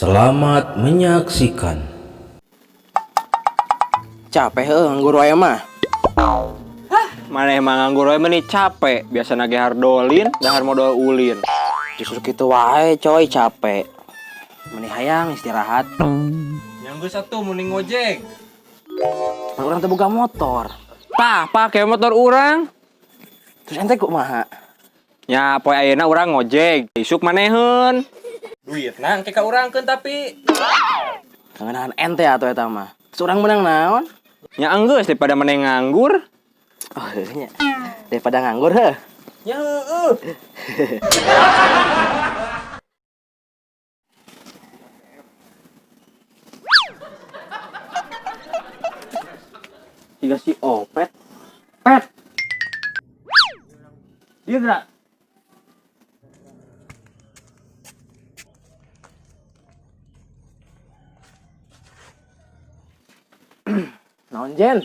Selamat menyaksikan. Capek heuh nganggur wae mah. Mana emang nganggur wae meni capek, biasa nage hardolin, dahar modal ulin. Justru kitu wae coy capek. Meni hayang istirahat. Yang geus atuh mending ngojek. Pan urang teu boga motor. Tah, pake motor urang. Terus ente kumaha? Nya poe ayeuna urang ngojek, isuk maneheun. Duit nang ke ka urangkeun tapi Kangenahan ente atuh eta mah. Terus urang menang naon? nya enggeus daripada maneh nganggur. Oh, heuh nya. Daripada nganggur heuh. Nya heueuh. Siga si Opet. Pet. Dia gerak. Naon Jen?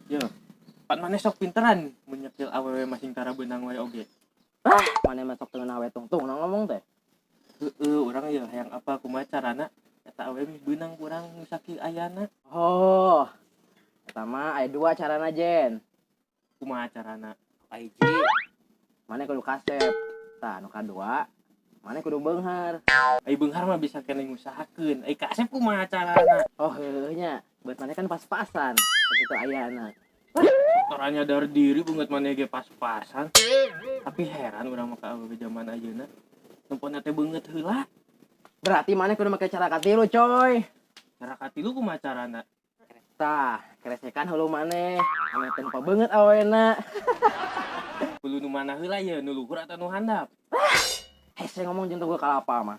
Yo, pan maneh sok pinteran mun nyekil awewe masing tara beunang wae oge. Ah, maneh mah sok teu awe tungtung naon ngomong teh. Heeh, urang ye hayang apa kumaha carana eta awewe mih beunang ku urang nu sakieu ayana. Oh. Eta mah aya dua carana Jen. Kumaha carana? Hiji, maneh kudu kasep. Tah, nu kadua, maneh kudu beunghar. Ai beunghar mah bisa keneh ngusahakeun. Ai kasep kumaha carana? Oh, heueuh nya. Buat maneh kan pas-pasan. Sakitu ayana. Motorannya dari diri beungeut maneh ge pas-pasan. Tapi heran urang mah ka awewe zaman ayeuna. Nempona teh beungeut heula. Berarti maneh kudu make cara katilu, coy. Cara katilu kumaha carana? Tah, keresekan hulu maneh. Ame teu nempo beungeut awena. Hulu nu mana heula ye, nu luhur atau nu handap? Hese ngomong jeung tunggu kalapa mah.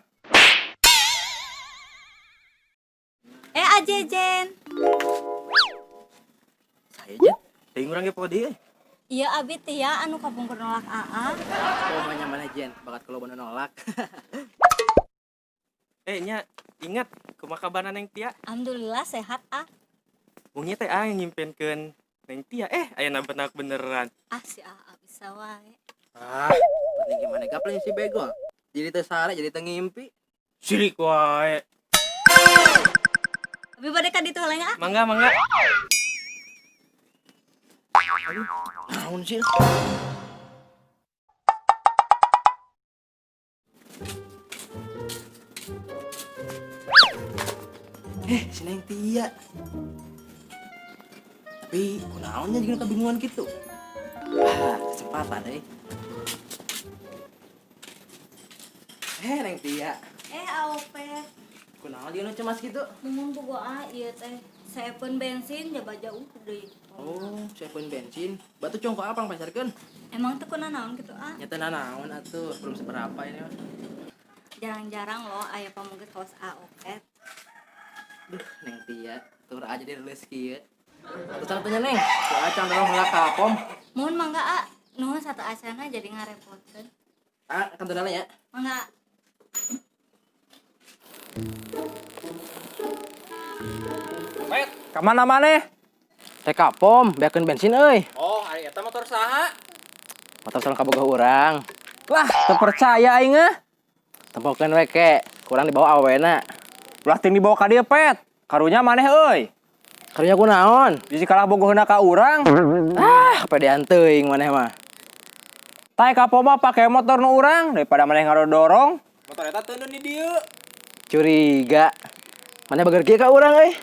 Ajejen. Saya Jen. Teuing urang ge poho deui. Iya abi Tia anu kapungkur nolak AA. Oh, mana Jen, bakat kalau bener nolak. Nya ingat kumaha kabarna Neng Tia? Alhamdulillah sehat ah. Wengi teh ah nyimpenkeun Neng Tia, aya benak beneran. Ah si AA bisa wae. Ah, penting gimana gapleng si begol. Jadi teu sare, jadi teu ngimpi. Sirik wae. Abi bade ka ditu heula nya ah. Mangga, mangga. Naon sih? Si Neng Tia. Tapi kunaonnya juga kebingungan gitu. Ah, kesempatan euy. Neng Tia. Aopet. Kunaon dia nu cemas gitu? Mun bogo ah ieu teh sepen bensin jaba jauh deui. Oh, sepen bensin. Batu congko apa pacarkeun? Emang teu kuna naon gitu ah? Nya teu nanaon atuh, belum seberapa ini mah. Jarang-jarang loh aya pamugeut kaos Aopet. Duh, Neng Tia, tur aja di rilis kieu. Terus tanya Neng, ku acang tolong heula ka pom. Mun mangga ah, nuhun satu acana jadi ngarepotkeun. Ah, kantonana ya. Mangga. Pet, ka mana maneh? Teh ka pom, beakeun bensin euy. Oh, ari eta motor saha? Motor sareng kabogoh urang. Lah, teu percaya aing ah. Tempokeun we ke, kurang dibawa awena. Ulah ting dibawa ka dieu, Pet. Karunya maneh euy. Karunya kunaon? Bisi kalah bogoheuna ka urang. Ah, kepedean teuing maneh mah. Tah ka pom mah pake motor nu urang daripada maneh ngadorong. Motor eta teu di dieu. Curiga. Maneh bager kieu ka urang euy.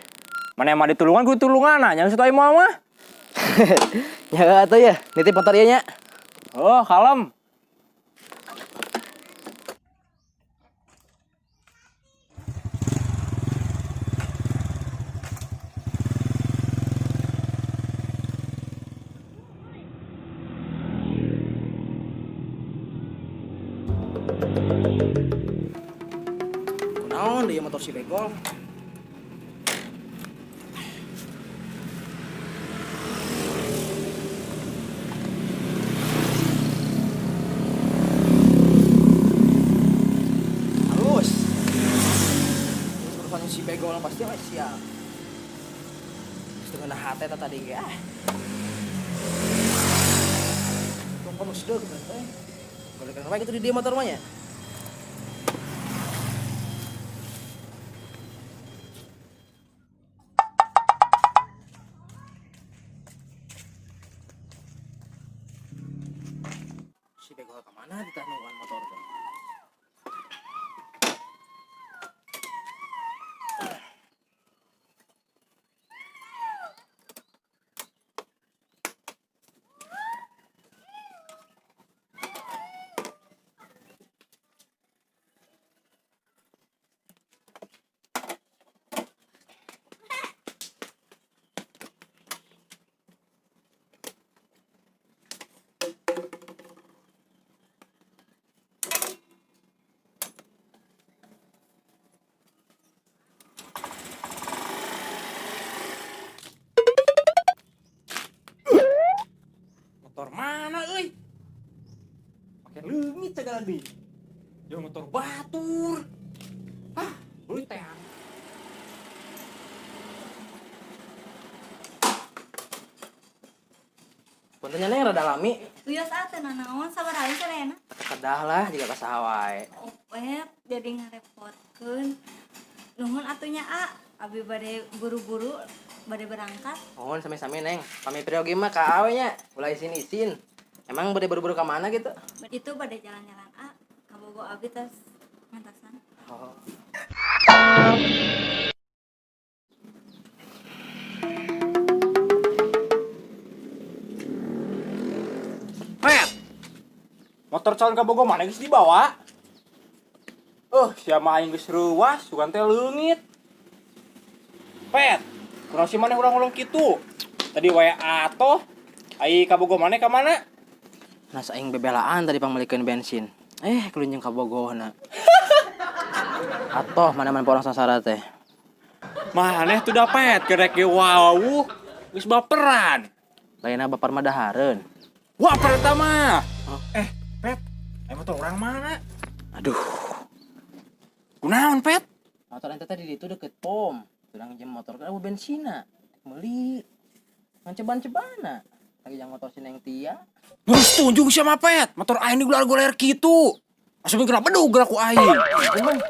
Maneh mah ditulungan ku tulungan nya situ aing mah. Ya atuh ya, nitip motor ieu nya. Oh, kalem. Kunaon deui motor si begol? Halus. Terus urusan si begol pasti mah siap. Terus dengan hati eta tadi ge ah. Tong kono sedeuk teh. Balikan wae gitu di dia motor mah nya. Bego ka mana ditah nungguan motor teh. Motor mana euy? Pake leungit segala deui. Jeung motor batur. Ah, beulit teh. Punten nya Neng rada lami. Wios ah teu nanaon sabaraha sadayana? Kedah lah jika ka saha wae. Opet jadi ngarepotkeun. Nuhun atunya A, abi bade buru-buru bade berangkat. Mohon sami-sami Neng. Pami priyogi mah ka awe nya, ulah isin-isin. Emang bade buru-buru ka mana gitu? Itu bade jalan-jalan A, kabogo abi tos ngantosan. Oh. Met. Motor calon kabogo mana geus dibawa? Siapa aing geus reuwas, sugan teh leungit. Pet, kunaon si maneh urang-urang kitu? Tadi wae atoh. Ai kabogo maneh ka mana? Nas aing bebelaan tadi pangmelikeun bensin. Kelunjung kabogohna. Atoh mana-mana orang sangsara teh. Maneh tuh dapet kerek ge wawuh. Geus baperan. Lainna baper mah dahareun. Baper eta mah. Pet, ai motor urang mana? Aduh. Kunaon, Pet? Motor ente teh di ditu deket pom. Tudang jam motor kan eueuh bensina. Meuli. Ngan ceban-cebana. Lagi jang motor si Neng Tia. Geus tunjung sia mah, Pet. Motor aing digular-guler kitu. Asup kena bedug geura ku aing. Emang.